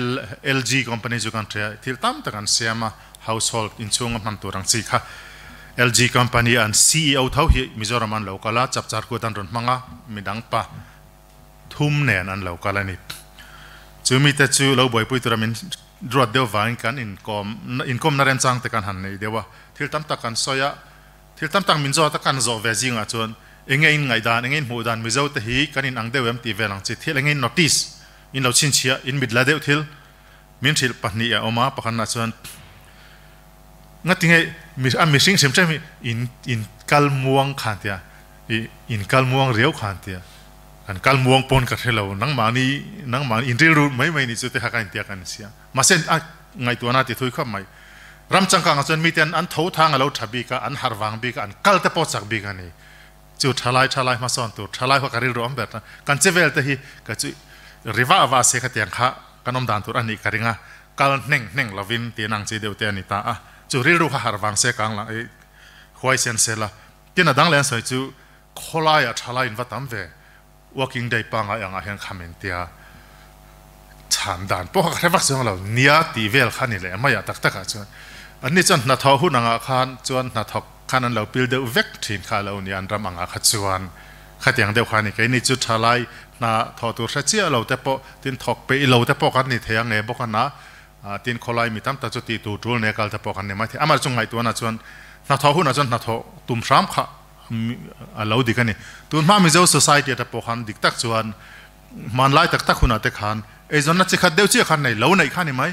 LG company chu kan hria thil tam tak an siam a household inchhunga hman tur ang chi kha LG company an CEO tho hi Mizoram an lo kal a chapchar kut an rawn hmang a midang pa thum nen an lo kal a ni. Chu mite chu lo buaipui tura min ruat deuh vangin kan inkawm inkawmna remchang te kan han nei deuh a, thil tam tak kan sawi a, thil tam tak min zawt a kan zawh ve zingah chuan enge in ngaihdan, enge in hmuh dan Mizo te hi kan in ang deuh em tih vel ang chi thil enge in notice in lo chhinchhiah in mit la deuh thil min hrilh pahnih a awm a, pakhatnah chuan ngatinge a mihring hrim hrim hi in in kal muang khan tia I in kal muang riau khan tia kan kal muang pawn ka hre lo nangmahni nangmahni in rilru mai mai nih chu te kha ka intiak a ni sia mahse a ngaihtuahna ti thui khawp mai ram changkang ah chuan mite an an tho thang a lo tha bik a an harh vang bik a an kal te pawh chak bik a ni chu thalai thalai hmasawn tur thalai kha ka rilru awm ber ta kan che vel te hi ka chu ri vah vah se khatiang kha kan awm dan tur a nih ka ring a kal hneng hneng lovin tih an ang chi deuh te a ni ta a chu rilru kha harh vang se kang la huaisen se la Tin a dang leh an sawi chu khawlaiah thalai in va tam ve, working day pangai angah hian kham in tia chhan dan pawh kha ka hre vak chuang lo, nia tih vel kha ni leh mai ah tak takah chuan anni chuan hnathawh hun angah khan chuan hnathawk khan an lo pil deuh vek thin kha a lo ni an ram angah kha chuan khatiang deuh kha a ni keini chu thalai hna thawh tur hre chiah lo te pawh tin thawk peih lo te pawh kan ni thei ang nge bawk a na Tin, khawlai mi tam tak chu tih tur tul nei kal te pawh kan ni maithei. Amah chu ngaihtuahna chuan hnathawh hunah chuan hnathawh tum hram kha a lo dik a ni. Tun hma Mizo society ata pawh khan dik tak chuan hmanlai tak tak hunah te khan eizawnna chi khat deuh chiah khan nei lo neih kha a ni mai.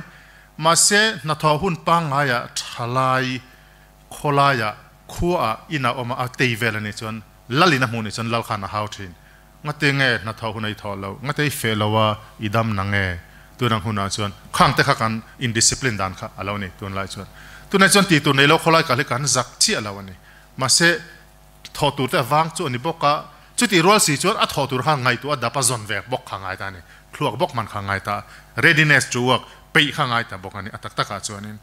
Mahse, hnathawh hun pangngaiah thalai khawlaiah khuaah inah awm a, a tei vel a nih chuan lalin a hmuh nih chuan lal khan a hau thin. Ngate nge hnathawh hun a i thawh loh? Ngate i feh lo a, i dam na nge? Tun ang hunah chuan khang te kha kan indiscipline dan kha a lo ni tunlai chuan. Tunlai chuan tih tur nei lo khawlai kal hi kan zak chiah lo a ni. Mahse, thawh tur te a vang chu a ni bawk a, chutih rual si chuan a thawh tur kha ngaihtuah a dap a zawn ve bawk kha ngai ta a ni. Thluak bawk hman kha ngai ta a, readiness to work, peih kha ngai ta bawk a ni a tak takah chuanin.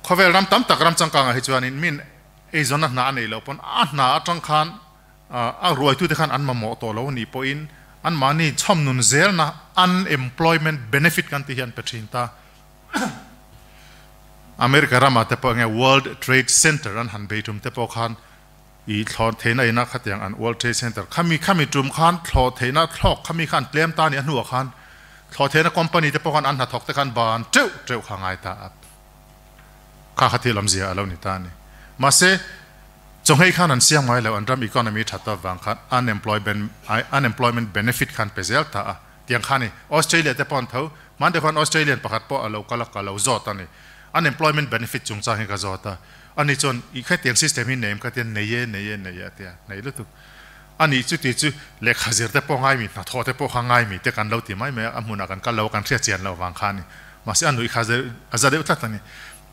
Khawvel ram tam tak ram changkangah hi chuanin min Eizawnna hna a neih loh pawn a hna atang khan a ruaitute khan an mamawh tawh lo anih pawhin anmahni chhawmnun zelna unemployment benefit kan tih hi an pe thin ta. America ramah te pawh enge World Trade Center an han bei tum te pawh khan i thlawh theihna ina khatiang an World Trade Center khami khami tum khan thlawh theihna thlawk khami khan tlem ta nih a hnuah khan thlawh theihna company te pawh khan an hnathawk te khan ban teuh teuh kha ngai ta a. Kha kha thil awmzia a lo ni ta a ni. Mahse, chawnghei khan an siam ngai lo, an ram economy that avang khan unemployment unemployment benefit khan pe zel ta a, tiang kha a ni. Australia te pawh an tho, hman deuh khan Australian pakhat pawh a lo kal a, ka lo zawt a ni. Unemployment benefit chungchang hi ka zawt a, ani chuan i khatiang system hi nei em ka tia, nei e, nei e, nei e a tia, nei lutuk. Ani chuti chu lehkha zir te pawh ngai mi, hnathawh te pawh kha ngai mi te kan lo ti mai mai a, a hmunah kan kal lo a, kan hriat chian loh vang kha a ni. Mahse a nuih kha a za deuh tlat a ni.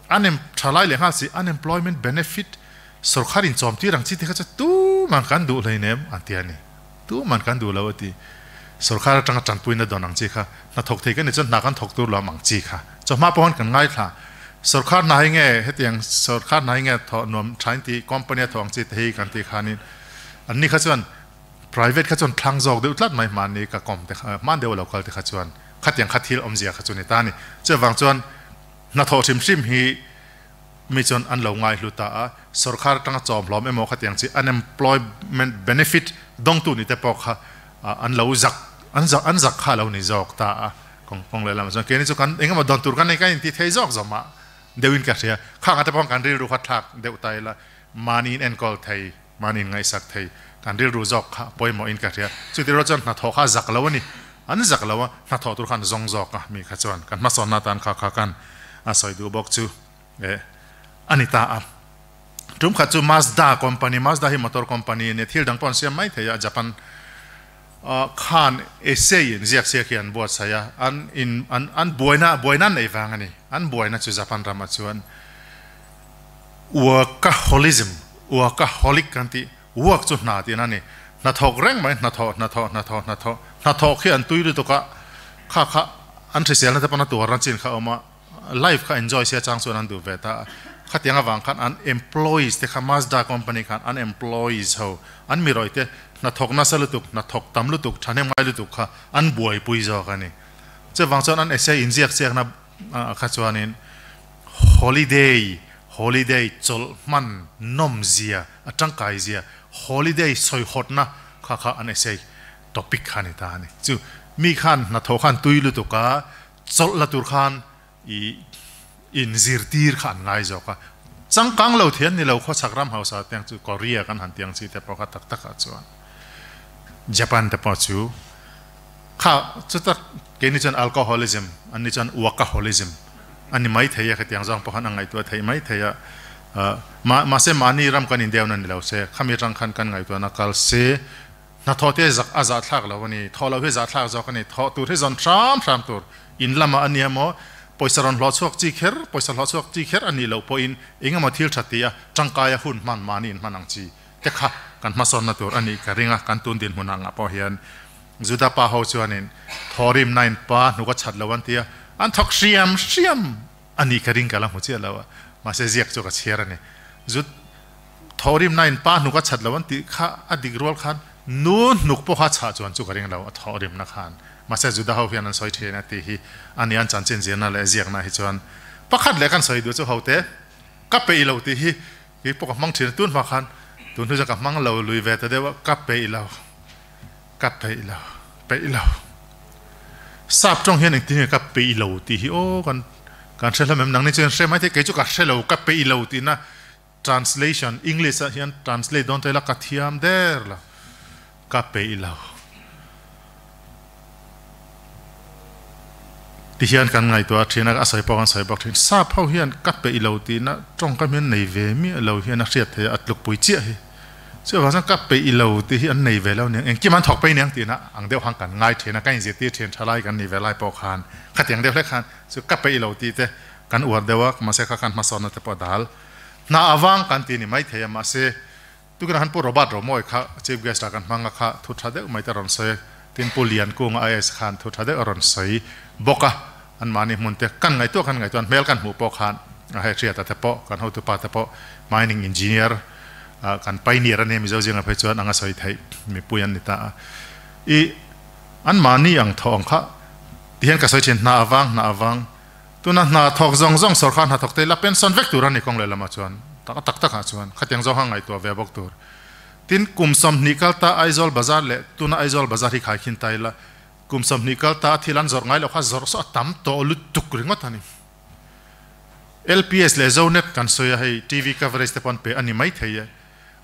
Unem thalai leh nghal si unemployment benefit sorkar in chawm tir ang chi te kha chu tuman kan duh hleinem an ti a ni. Tuman kan duh lo a ti. Sorkar atanga tanpuina dawn ang chi kha hnathawk thei kan ni chuan hna kan thawk tur lo am ang chi kha. Chawhma pawh khan kan ngaithla. Sorkar hna hi nge hetiang sorkar hna hi nge thawh nuam tha in ti company a thawh ang chi te hi kan tih khanin. An ni kha chuan private kha chuan thlang zawk deuh tlat mai hmanni ka kawm te kha hman deuh a lo kal te kha chuan khatiang kha thil awmzia kha chu ni ta a ni. Chuvang chuan hnathawh hrim hrim hi mi chuan an lo ngaihlu ta a, sorkar atanga chawmhlawm emaw khatiang chi unemployment benefit dawngtu ni te pawh kha an lo zak an zak an zak kha a lo ni zawk ta a, kawng kawng lehlam ah chuan keini chu kan engemaw dawn tur kan nei kan inti thei zawk zawm ah deuhin ka hria, khang ate pawh kan rilru kha thlak deuh ta ila mahni in enkawl thei mahni in ngaihsak thei kan rilru zawk kha pawimawh in ka hria, chuti rual chuan hnathawh kha a zak lo a ni, an zak lo a, hnathawh tur khan zawng zawk a mi kha chuan kan hmasawnna atan kha kha kan a sawi duh bawk chu eh a ni ta a. Tum khat chu Mazda company, Mazda hi motor company a nia, thil dang pawh an siam mai thei a, Japan khan essay in ziak siak hi an buatsaih a, an in an an buaina buaina an neih vang a ni, an buaina chu Japan ramah chuan workaholism, workaholic kan tih, work chu hna tihna a ni, hnathawk reng mai, hnathawh, hnathawh, hnathawh, hnathawh, hnathawk hi an tui lutuk a, kha kha an hriselna te pawn a tuarna chin kha a awm a, life kha enjoy sia chang chuan an duh ve ta a, khatiang avang khan an employees te kha Mazda company khan an employees ho an mi rawih te hnathawk nasa lutuk, hnathawk tam lutuk, thahnem ngai lutuk kha an buaipui zawk a ni. Chuvang chuan an essay inziak chiakna kha chuanin holiday, holiday chawlh hman nawm zia, a tangkai zia, holiday sawihawtna kha kha an essay topic kha a ni ta a ni. Chu mi khan hnathawh khan tui lutuk a, Chawlh la tur khan i inzirtir kha an ngai zawk a, changkang lo thei an ni lo khawchhak ram hausa te ang chu Korea kan han ti ang chi te pawh kha tak tak ah chuan Japan te pawh chu kha chutak keini chuan alcoholism an ni chuan workaholism a ni mai thei a khatiang zawng pawh khan a ngaihtuah theih mai thei a mahse mahni ram kan indeuhna ni lo se khami atang khan kan ngaihtuahna kal se. Hnathawh te zak a zahthlak lo a ni, thawh loh hi zahthlak zawk a ni, thawh tur hi zawn hram hram tur in lamah a nia maw, pawisa rawn hlawh chhuak chi kher, pawisa hlawh chhuak chi kher a nih loh pawhin eng emaw thil tha ti a tangkaia hun hman mahni in hman ang chi te kha kan hmasawnna tur a nih ka ring a, kan tun dinhmun angah pawh hian Juda pa ho chuanin thawhrim nain pa hnuk a chhat lo an ti a, an thawk hriam hriam a nih ka ring ka la hmu chiah lo a, mahse ziak chu ka chhiar a ni. Zut thawhrimna in pa hnuk a chhat lo an tih kha a dik rual khan nu hnuk pawh kha chhah chuan chu ka ring lo a thawhrimna khan. Mahse Juda ho hian an sawi thin a tih hi a ni an chanchin zirna leh ziakna hi chuan pakhat leh kan sawi duh chu hote ka peih lo tih hi kei pawh ka hmang thin a tun hma khan tun hnu chuan ka hmang lo lui ve ta deuh a ka peih lo. Ka peih lo, peih lo. Sap tawng hian engtin nge ka peih lo tih hi aw kan kan hre hlawm em? Nangni chuan hre mai thei, kei chu ka hre lo, ka peih lo tihna translation English ah hian translate dawn ta ila ka thiam der lo, ka peih lo ti hian kan ngaihtuah a thin a, a sawi pawh kan sawi bawk thin. Sap ho hian ka peih lo tihna tawngkam hian nei ve miah lo hian a hriat theih a, a tlukpui chiah hi. Chuvang chuan ka peih lo tih hi an nei ve lo aniang, engkim an thawk peih aniang tihna ang deuh khan kan ngai thin a, ka inzirtir thin tha lai kan nih ve lai pawh khan khatiang deuh hlek khan chu ka peih lo tih te kan uar deuh a, mahse kha khan hmasawnna te pawh a dal. Hna avang kan ti ni mai thei a, mahse tukin ah khan Pu Robert Romawi kha Chief Guest ah kan hmang a kha thu tha deuh mai te a rawn sawi a, tin Pu Liankunga IAS khan thu tha deuh a rawn sawi bawk a, anmahni hmun te kan ngaihtuah kan ngaihtuah an hmel kan hmuh pawh khan hei hriata te pawh kan hotupa te pawh mining engineer kan pioneer a nia Mizo zinga phei chuan anga sawi theih mipui an ni ta a i anmahni ang thawh ang kha ti hian ka sawi thin hna avang hna avang tuna hna thawk zawng zawng sawrkar hna thawk te ila pension vek tur a ni kawng lehlamah chuan tak tak takah chuan khatiang zawng kha ngaihtuah ve bawk tur tin kum 20 kal ta Aizawl bazar leh tuna Aizawl bazar hi khaikhin ta ila Kum 20 kal ta a thil an zawrh ngai loh kha zawrh saw a tam tawh lutuk ringawt a ni. LPS leh Zonet kan sawi a, hei TV coverage te pawh an pe a ni maithei e.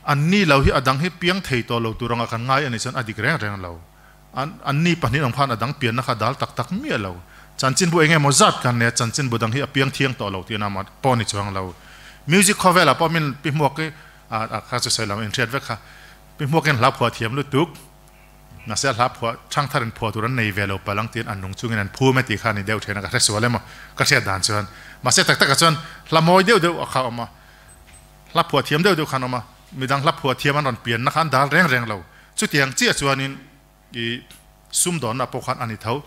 An ni lo hi a dang hi piang thei tawh lo tur anga kan ngai a nih chuan a dik reng reng lo. An an ni pahnih awm khan a dang pianna kha dal tak tak miah lo. Chanchinbu eng emaw zat kan nei a, chanchinbu dang hi a piang thiang tawh lo tihna pawh a ni chuang lo. Music khawvelah pawh min pi hmuak i a kha chu sawi lo inhriat vek kha. Pi hmuakin hla phuah thiam lutuk. Mahse a hla phuah chhang thar in phuah tur an nei ve lo palh ang tiin an nung chungin an phum e tih kha a ni deuh thin a, ka hre sual emaw ka hriat dan chuan. Mahse tak takah chuan hla mawi deuh deuh a kha awm a, hla phuah thiam deuh deuh khan awm a, midang hla phuah thiam an rawn pianna kha an dal reng reng lo. Chutiang chiah chuanin i sumdawnna pawh khan a ni tho,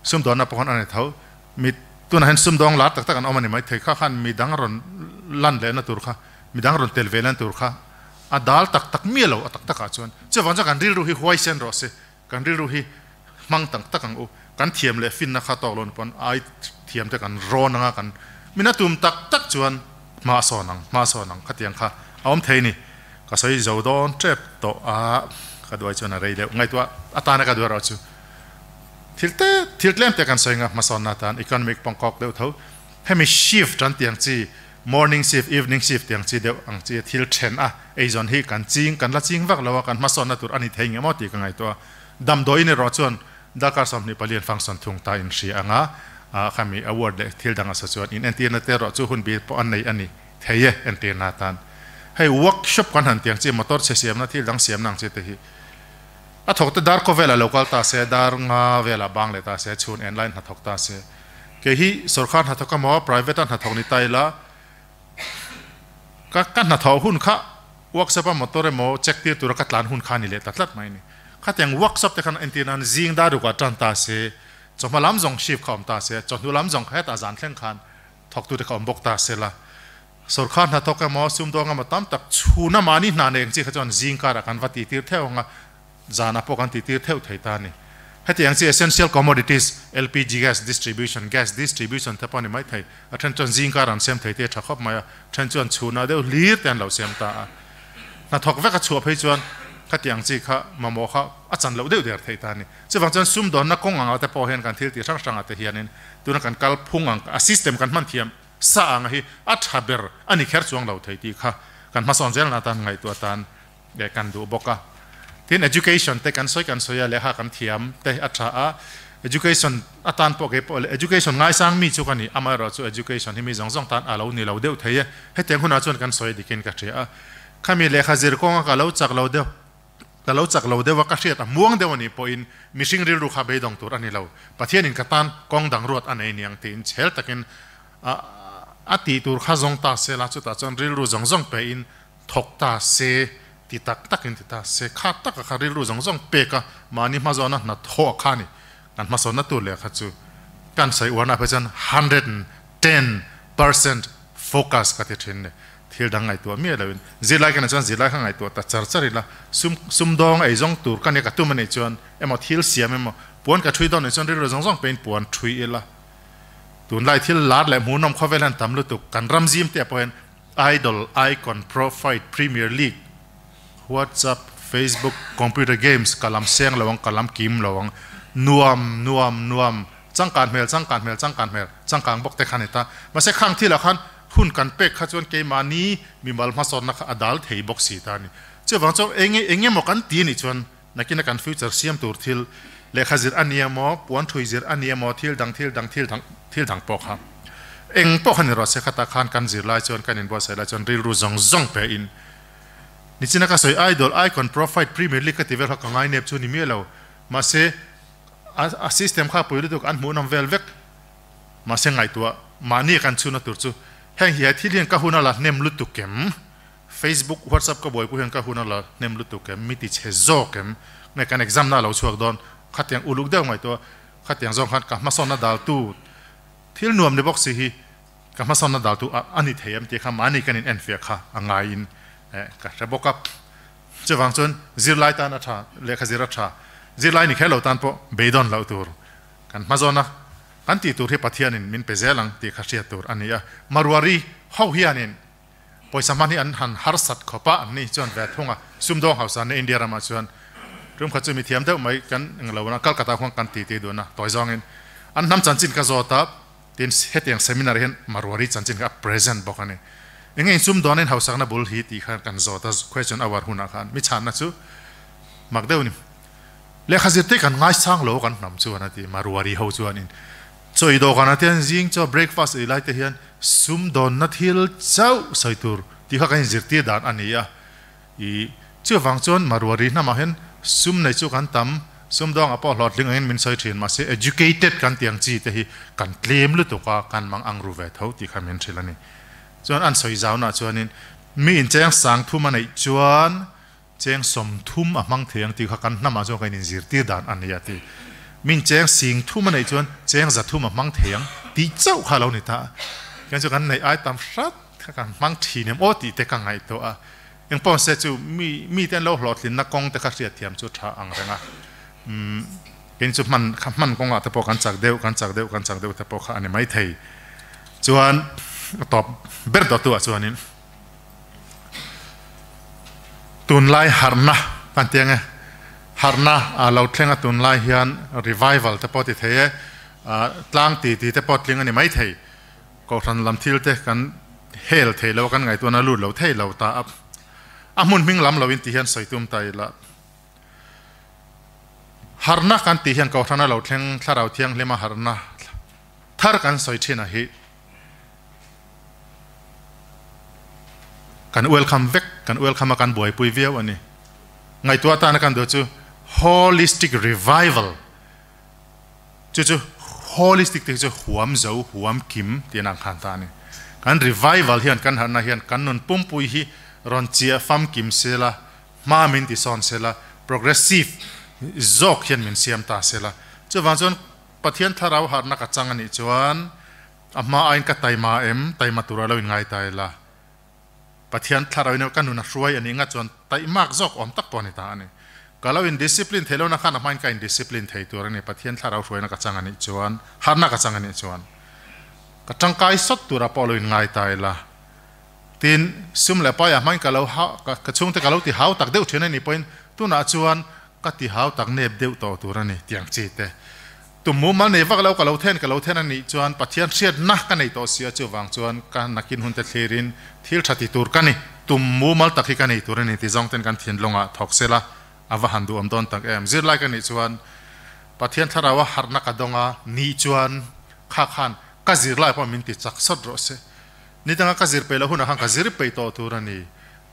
sumdawnna pawh khan a ni tho. Mi tunah hian sumdawng lar tak tak an awm a ni maithei, kha khan midang rawn lan lehna tur kha, midang rawn tel ve lehna tur kha. A dal tak tak miah lo a tak takah chuan. Chuvang chuan kan rilru hi huaisen rawh se, kan rilru hi hmang tak tak ang u. Kan thiam leh finna kha tawk lo ni pawn ai thiam te kan rawn anga kan min a tum tak tak chuan hma a sawn ang, hma a sawn ang khatiang kha a awm thei ni. Ka sawi zo dawn tep tawh a, ka duai chuan a rei deuh. Ngaihtuah atana ka duai erawh chu thil te thil tlem te kan sawi anga hmasawnna atan economic pawngkawk deuh tho hemi shift an tih ang chi Morning shift, evening shift tiang chi deuh ang chi thil then a, eizawn hi kan ching, kan la ching vak lo a, kan hmasawnna tur a ni thei nge maw tih ka ngaihtuah a. Damdawiin erawh chuan darkar 24 an function thung ta in hria ang a, khami award leh thil dang a sa chuan in entirna te erawh chu hun bil pawh an nei a ni thei e entirna atan. Hei workshop kan han tiang chi motor chhe siamna thil dang siamna ang chi te hi a thawk te dar khawvelah lo kal ta se, dar nga velah bang leh ta se, chhun en laiin hnathawk ta se. Kei hi sorkar hnathawk emaw private a hnathawk ni ta ila, ka ka hnathawh hun kha workshop a motor emaw check tir tura ka tlan hun kha a ni leh ta tlat mai a ni. Khatiang workshop te khan entir nan zing dar rukah tan ta se, chawhma lam zawng shift kha awm ta se, chawhnu lam zawng kha hetah zan thleng khan thawktu te kha awm bawk ta se la, sorkar hnathawk emaw sumdawng emaw tam tak chhuna mahni hna nei ang chi kha chuan zing karah kan va tih tir theuh ang a, Zanah pawh kan tihtir theuh thei ta a ni. Hetiang chi essential commodities, LPG gas distribution, gas distribution te pawh a ni mai thei. A then chuan zingkar an siam thei te a tha khawp mai a, then chuan chhunah deuh hlir te an lo siam ta a. Hnathawk vek a chhuah phei chuan khatiang chi kha mamawh kha a chan loh deuh der thei ta a ni. Chuvang chuan sumdawnna kawng angah te pawh hian kan thil tih hrang hrangah te hianin tuna kan kalphung ang a system kan hman thiam sa ang hi a tha ber a ni kher chuang lo thei tih kha kan hmasawn zelna atan ngaihtuah atan leh kan duh bawk a. Tin, education te kan sawi kan sawi a, lehkha kan thiam te a tha a, education atan pawh kei pawh leh education ngaisang mi chu ka ni, amaherawh chu education hi mi zawng zawng tan a lo ni lo deuh thei e, hetiang hunah chuan kan sawi dikin ka hria a. Khami lehkha zir kawnga ka lo chak lo deuh, ka lo chak lo deuh a, ka hriat a muang deuh a nih pawhin mihring rilru kha beidawng tur a ni lo, Pathianin ka tan kawng dang ruat a nei niang tiin chhel takin a a tih tur kha zawng ta sela, chutah chuan rilru zawng zawng pein Thawk ta se, ti tak takin ti ta se, kha taka kha rilru zawng zawng pek a, mahni hmazawna hna thawh kha a ni. Kan hmasawnna tur leh kha chu kan sawi uarna phei chuan 110% focus ka ti thin ni. Thil dang ngaihtuah miah loin zirlai ka nih chuan zirlai kha ngaihtuah ta char char ila, sum sumdawng ei zawng tur ka nia ka tum a nih chuan emaw thil siam emaw puan ka thui dawn nih chuan rilru zawng zawng peiin puan thui ila. Tunlai thil lar leh hmuhnawm khawvel hian tam lutuk, kan ram zim te ah pawh hian Idol, Icon, Pro Fight, Premier League, WhatsApp, Facebook, Computer Games, ka lam seng lo ang, ka lam kim lo ang, nuam, nuam, nuam, changkan hmel, changkan hmel, changkan hmel, changkang bawk te kha a ni ta. Mahse khang thilah khan hun kan pek kha chuan keimahni mimal hmasawnna kha a dal thei bawk si ta a ni. Chuvang chuan enge eng emaw kan ti anih chuan nakina kan future siam tur thil lehkha zir a ni emaw, puan thui zir a ni emaw, thil dang thil dang thil dang thil dang pawh kha eng pawh kha ni rawh se khatah khan kan zir lai chuan kan inbuatsaih lai chuan rilru zawng zawng pe in nichina ka sawi idol icon pro fight premier league ka ti vel kha ka ngai nep chu ni miah lo mahse a a system kha pui lutuk an hmuhnawm vel vek mahse ngaihtuah mahni kan chhunna tur chu heng hi he thil hian ka hun a la hnem lutuk em? Facebook, WhatsApp ka buaipui hian ka hun a la hnem lutuk em, mi ti chhe zawk em, nge kan exam na a lo chhuak dawn, khatiang uluk deuh ngaihtuah, khatiang zawng khan ka hmasawnna daltu thil nuam ni bawk si hi ka hmasawnna daltu a a ni thei em tih kha mahni kan in enfiah kha a ngaiin ka hre bawk a. Chuvang chuan zirlai tan a tha, lehkha zir a tha, zirlai ni kher lo tan pawh beidawn loh tur kan hmazawn a, kan tih tur hi Pathianin min pe zel ang tih kha hriat tur a ni a. Maruari ho hianin Pawisa hman hi an han harsat khawp a, an ni chuan ve thung a, sumdawng hausa na India ramah chuan tum khat chu mithiam deuh mai kan englo na Calcutta khuan kan titi dun a, tawi zawngin an hnam chanchin ka zawt a, tin hetiang seminar hian Marwari chanchin kha a present bawk a ni. Enge in sumdawn in hausakna bul hi tih khan kan zawt a, question hour hunah khan mi chhanna chu mak deuh a ni. Lehkha zirte kan ngaisang lo kan hnam chuan a ti, Marwari ho chuanin Chawi dawhkanah te hian zing chaw breakfast ei lai te hian sumdawnna thil chauh sawi tur tih kha kan inzirtir dan a ni a. I chuvang chuan Maruari hnamah hian sum nei chu kan tam, sumdawngah pawh hlawhtling angin min sawi thin mahse educated kan tih ang chi te hi kan tlem lutuk a, kan mang ang ru ve tho tih kha min hrilh a ni. Chuan an sawi zaunah chuanin mi incheng sang thum a neih chuan Cheng 30 a hmang thei ang tih kha kan hnamah chuan kan inzirtir dan a ni a ti. Min cheng 10,000 a neih chuan cheng 300 a hmang thei ang tih chauh kha a lo ni ta. Keng chu kan neih ai tam hrat kha kan hmang thin em aw tih te ka ngaihtuah a. Engpawh se chu mi mite an lo hlawhtlinna kawng te kha hriatthiam chu tha ang reng a. Umm kei chu hman kha hman kawngah te pawh kan chak deuh kan chak deuh kan chak deuh te pawh kha a ni maithei. Chuan a tawp ber dawtu ah chuanin tunlai harhna kan ti ang e, harhna a lo thleng a tunlai hian revival te pawh ti thei e, tlang ti ti te pawh tling a ni maithei. Kohhran lam thil te kan hel thei lo a kan ngaihtuahna lut lo thei lo ta a, a hmun hming lam loin ti hian sawi tum ta ila. Harhna kan tih hian Kohhrana lo thleng Thlarau Thianghlima harhna thar kan sawi thin a hi kan welcome vek, kan welcome a kan buaipui viau a ni. Ngaihtuah atana kan duh chu holistic revival chu chu holistic te hi chu huam zo, huam kim tih an ang khan ta a ni. Kan revival hian kan harhna hian kan nun pumpui hi rawn chiah famkim sela, Hma min ti sawn sela, progressive zawk hian min siam ta sela. Chuvang chuan Pathian thlarau harhna ka chang a nih chuan a hma aiin ka taima em, taima tura lo inngai ta ila. Pathian thlarau in ka nun a hruai a nih ngat chuan taihmak zawk awm tak pawh a ni ta a ni. Ka lo in-discipline thei lohna khan a hmain ka in-discipline thei tur a ni, Pathian thlarau hruaina ka chang a nih chuan, harhna ka chang a nih chuan. Ka tangkai sawt tura pawh lo inngai ta ila. Tin, sum leh paiah hmain ka lo ha, ka chhungte ka lo ti hau tak deuh thin a nih pawhin tunah chuan ka ti hau tak nep deuh tawh tur a ni tiang chi te. Tum mumal nei vak lo ka lo then ka lo then a nih chuan Pathian hriatna ka nei tawh si a chuvang chuan ka nakin hun te thlirin thil tha ti tur ka ni, tum mumal tak hi ka nei tur a ni ti zawng ten kan thinlungah thawk sela a va han duhawm dawn tak em. Zirlai ka nih chuan Pathian thlarau a harhna ka dawng a nih chuan kha khan ka zirlai pawh min ti chak sawt rawh se. Ni danga ka zir peih loh hunah khan ka zir peih tawh tur a ni.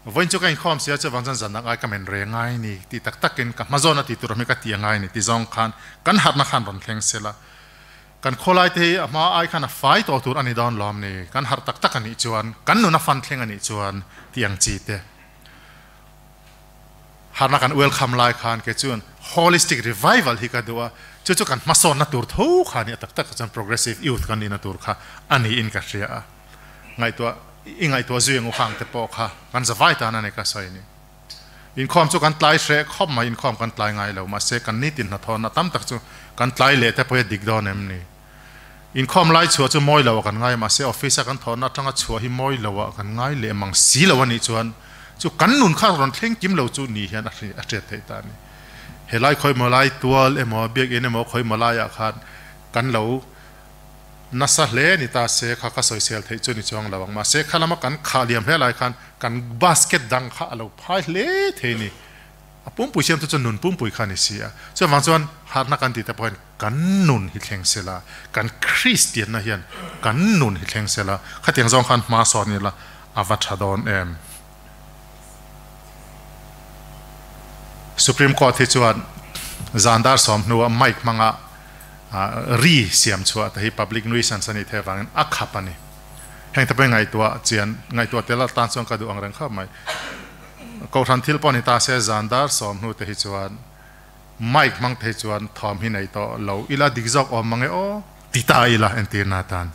Vawiin chu ka inkhawm sia chuvang chuan zan dang ai ka men re ngai ni tih tak takin ka hma zawn a tih tur awm hi ka ti a ngai ni ti zawng khan kan harhna khan rawn thleng sela. Kan khawlai te hi a hma ai khan a fai tawh tur a ni dawn lawm ni. Kan harh tak tak a nih chuan kan nun a fan thleng a nih chuan tih ang chi te. Harhna kan welcome lai khan kei chuan holistic revival hi ka duh a, chu chu kan hmasawnna tur tho kha a ni a tak tak ah chuan progressive youth kan nihna tur kha a niin ka hria a, ngaihtuah i ngaihtuah zui ang u khang te pawh kha kan zavai tan a ni ka sawi ni. Inkhawm chu kan tlai hreh khawp mai, inkhawm kan tlai ngai lo mahse kan nitin hnathawhna tam tak chu kan tlai leh te pawh hi a dik dawn em ni. Inkhawm lai chhuah chu mawi lo ah kan ngai mahse office a kan thawhna atanga chhuah hi mawi lo ah kan ngai leh mang si lo a nih chuan chu kan nun kha rawn thleng kim lo chu ni hian a hriat theih ta a ni. Helai khawimaw lai tual emaw biakinn emaw khawimaw laiah khan kan lo nasa hle ni ta se kha ka sawisel theih chu ni chuang lo ang mahse kha lama kan khah liam hle lai khan kan basket dang kha a lo phai hle thei ni. A pumpui siamtu chu nun pumpui kha a ni si a. Chuvang chuan harhna kan tih te pawh hian kan nun hi thleng se la, kan Kristianna hian kan nun hi thleng se la, khatiang zawng khan hma sawn ila a va tha dawn em? Supreme Court hi chuan zan dar sawm hnua mic hmanga ri siam chhuah te hi public nuisance a nih theih avangin a khap a ni. Heng te pawh hi ngaihtuah chian, ngaihtuah tel atan chuan ka duh ang reng khawp mai. Kohhran thil pawh ni ta se zan dar sawm hnu te hi chuan mic hmang te hi chuan thawm hi nei tawh lo ila dik zawk awm mang e aw ti ta ila entirna atan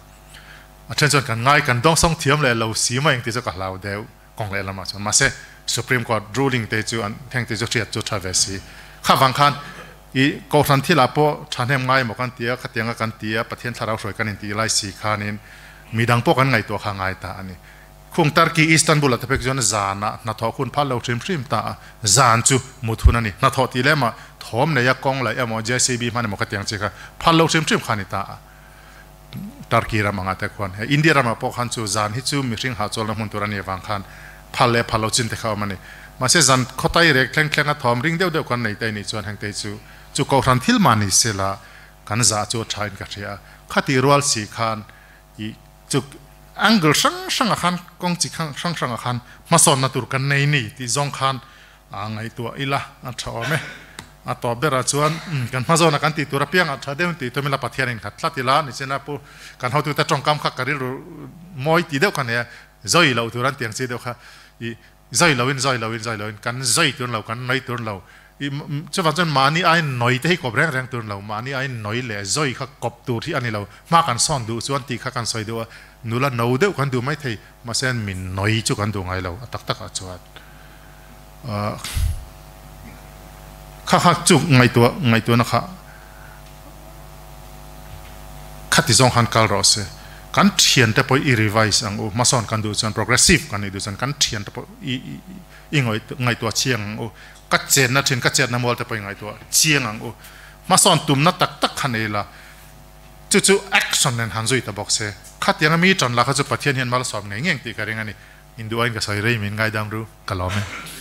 a then chuan kan ngai kan dawngsawng thiam leh lo si mai ang tih chu ka hlau deuh kawng leh lamah chuan mahse Supreme Court ruling te chu an heng te chu hriat chu tha ve si kha vang khan i kohhran thilah pawh thahnem ngai emaw kan ti a khatianga kan ti a Pathian thlarau hruai kan intih lai si khanin midang pawh kan ngaihtuah kha ngai ta a ni. Khung Turkey Istanbul ah te phek chuan zanah hnathawh hun phal lo hrim hrim ta a, zan chu mut hun a ni. Hnathawh tih lem ah thawm nei a kawng laih emaw JCB hman emaw khatiang chi kha phal lo hrim hrim kha a ni ta a. Turkey ram angah te khuan he India ramah pawh khan chu zan hi chu mihring hahchawlna hmun tur a nih avang khan phal leh phal lo chin te kha awm a ni. Mahse zan khawtai rek thleng thleng a thawm ring deuh deuh kan nei te nih chuan hengte chu chu kohhran thil mah ni sela kan zah chu a tha in ka hria a. Khatih rual si khan I chu angle hrang hrangah khan kawng chi hrang hrangah khan hmasawnna tur kan nei ni tih zawng khan a ngaihtuah ila a tha awm e. A tawp berah chuan kan hmazawnah kan tih tur apiangah tha deuhin tih tum ila Pathianin khat tlat ila nichina pu kan hotute tawngkam kha ka rilru mawi tih deuh kha nei a, zai loh tur an ti ang chi deuh kha i Zai loin, zai loin, zai loin, kan zai tur lo, kan noi tur lo. I chuvang chuan mahni aiin noi te hi kawp reng reng tur lo, mahni aiin noi leh zai kha kawp tur hi a ni lo. Hma kan sawn duh chuan tih kha kan sawi duh a, nula no deuh kan duh mai thei, mahse min noi chu kan duh ngai lo a tak takah chuan. Kha kha chu ngaihtuah ngaihtuahna kha khati zawng khan kal rawh se. Kan thiante pawh i revise ang u, hmasawn kan duh chuan progressive kan nih duh chuan kan thiante pawh i i ngaihtuah chiang ang u, ka chenna thin ka chetna mual te pawh i ngaihtuah chiang ang u. Hmasawn tumna tak tak kha nei la, chu chu action nen han zui ta bawk se. Khatianga mi tan la kha chu Pathian hian malsawm ngei ngeng tih ka ring a ni. Induain ka sawi rei min ngaidam ru ka lawm e.